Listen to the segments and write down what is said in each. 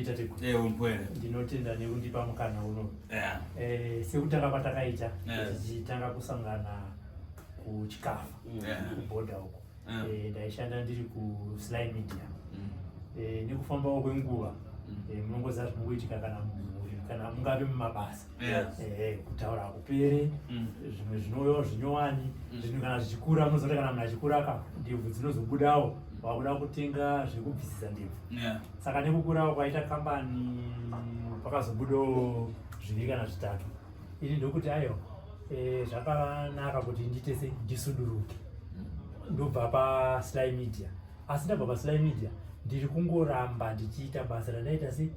Tateguru, ndinotenda nekundipa mukana uno. Sekutanga kwatakaita tichitanga kusangana kuchikafa kubhodha uko, ndaishanda ndiri kuSly Media. Nekufambawo kwenguva, munongoziva zvinongoitika kana mumhuri kana mungave mumabasa, kutaura hakupere. Zvimwe zvinouyawo zvinyowani, zvinhu kana zvichikura, munozoti kana munhu achikura ka, ndebvu dzinozobudawo, wakuda kutenga zvekubvisisa ndebvu. Saka nekukurawo kwaita kambani, pakazobudawo zviviri kana zvitatu. Ini ndokuti aiwa, zvakanaka kuti ndiite se ndisuduruke, ndobva paSly Media. Asi ndabva paSly Media, ndiri kungoramba ndichiita basa randaita se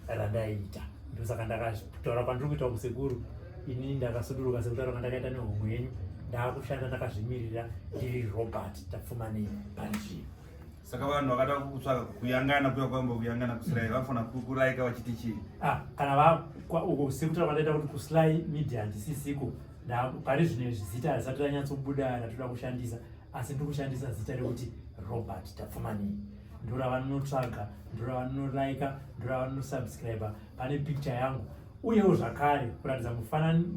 randaiita. Ndosaka ndakataura kwandiri kuita kusekuru, ini ndakasuduruka sekutaura kwandakaita nehomwe yenyu, ndaakushanda ndakazvimirira, ndiri Robert Tapfumanei panzvimbo. Saka vanhu vakada kutsvaka kuyangana kuya kwamba kuyangana kuSly, vanofanira kuraika vachiti chii? Ah, kana va uko, sekutaura kwandaita kuti kuSly Media handisisiko pari zvino izvi, zita harisati ranyatsobuda ratoda kushandisa, asi ndiri kushandisa zita rekuti Robert Tapfumanei. Ndoravanotsvaga, ndoravanolaika, ndoravanonosubscribe, pane picture yangu. Uyewo zvakare kuratidza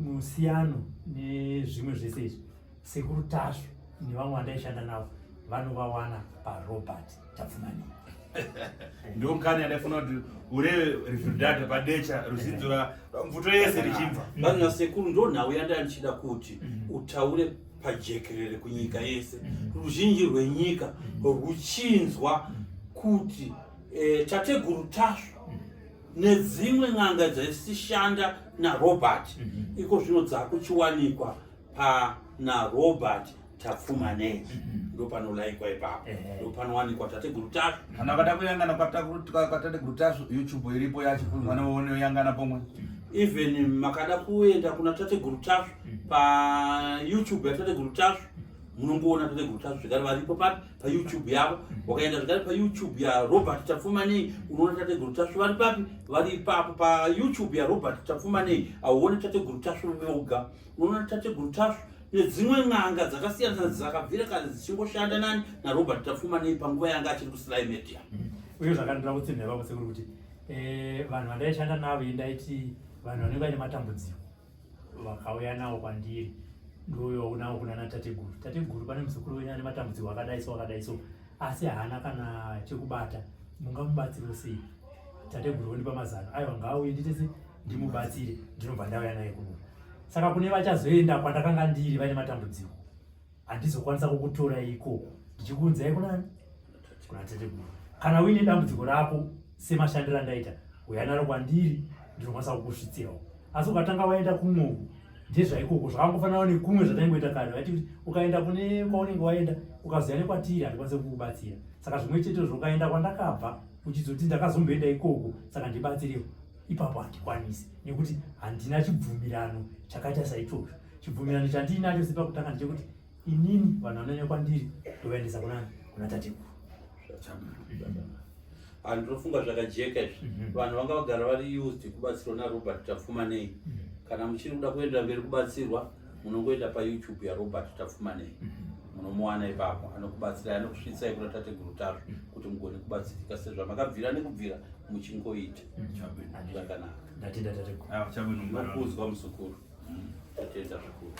musiyano nezvimwe zvese izvi, Sekuru Tasvu nevamwe vandaishanda navo vanovawana paRobert Tapfumanei. Ndokani yandaifuna kuti ureve rifridata padecha ruzinzura mvuto yese richibva. Vanhu vasekuru, ndo nhau yandanga ndichida kuti utaure pajekerere kunyika yese, ruzhinji rwenyika ruchinzwa kuti Tateguru Tasvu nedzimwe n'anga dzaisishanda naRobert iko zvino dzakuchiwanikwa pana Robert Tapfumanei. Ndo panolaikwa ipapo, ndo panowanikwa Tateguru Tasvu. Kana vakada kuyangana kwaTateguru Tasvu, YouTube iripo yacho, vanoyangana pomwe. Even makada kuenda kuna Tateguru Tasvu, paYouTube yaTateguru Tasvu munongoona Tateguru Tasvu zvekare varipo papi? PaYouTube yavo. Wakaenda zvekare paYouTube yaRobert Tapfumanei, unoona Tateguru Tasvu vari papi? Vari ipapo paYouTube yaRobert Tapfumanei. Auone Tateguru Tasvu voga, unoona Tateguru Tasvu nedzimwe n'anga dzakasiyana siyana dzakabvira kare dzichingoshanda nani? NaRobert Tapfumanei panguva yanga achiri kuSly Media. Uye zvakandira kutsinha ipapo, sekuru, kuti vanhu vandaishanda navo, ndaiti vanhu vanenge vaine matambudziko vakauya nawo kwandiri, ndouyawo nawo kuna natateguru. Tateguru, pane muzukuru wenyu ane matambudziko akadai so, akadai so, asi haana kana chekubata, mungamubatsiro sei? Tateguru vondipa mazano, aiwa, ngaauye nditese ndimubatsire. Ndinobva ndauya naye kuno. Saka kune vachazoenda kwandakanga ndiri vaine matambudziko, handizokwanisa kukutora ikoko ndichikuunzai kunani? Kuna tateguru. Kana uine dambudziko rako semashandiro andaita, uya naro kwandiri, ndinokwanisa kukusvitsirawo. Asi ukatanga waenda kumwe uku, ndezvaikoko, zvakangofanana nekumwe zvataingoita kare, vaiti kuti ukaenda kune kwaunenge waenda, ukazoya nekwatiri, handikwanisi kukubatsira. Saka zvimwe chetezvo, ukaenda kwandakabva uchizoti ndakazomboenda ikoko, saka ndibatsirewo ipapo, handikwanisi, nekuti handina chibvumirano chakaita saichocho. Chibvumirano chandiinacho sepakutanga ndechekuti inini vanhu vanouya kwandiri ndovaendesa kunani? Kuna tateguru. Ndinofunga zvakajeka izvi. Vanhu vanga vagara vari used kubatsirwa naRobert Tapfumanei. Kana muchiri kuda kuendera mberi kubatsirwa, munongoenda paYouTube yaRobert Tapfumanei, munomuwana ipapo, anokubatsirai, anokusvitsai kuna Tateguru Tasvu kuti mugone kubatsirika sezvamakabvira nekubvira muchingoita. Zvakanaka. Ndatenda, tateguru. Ah, Nokuzwa, muzukuru, tatenda zvikuru.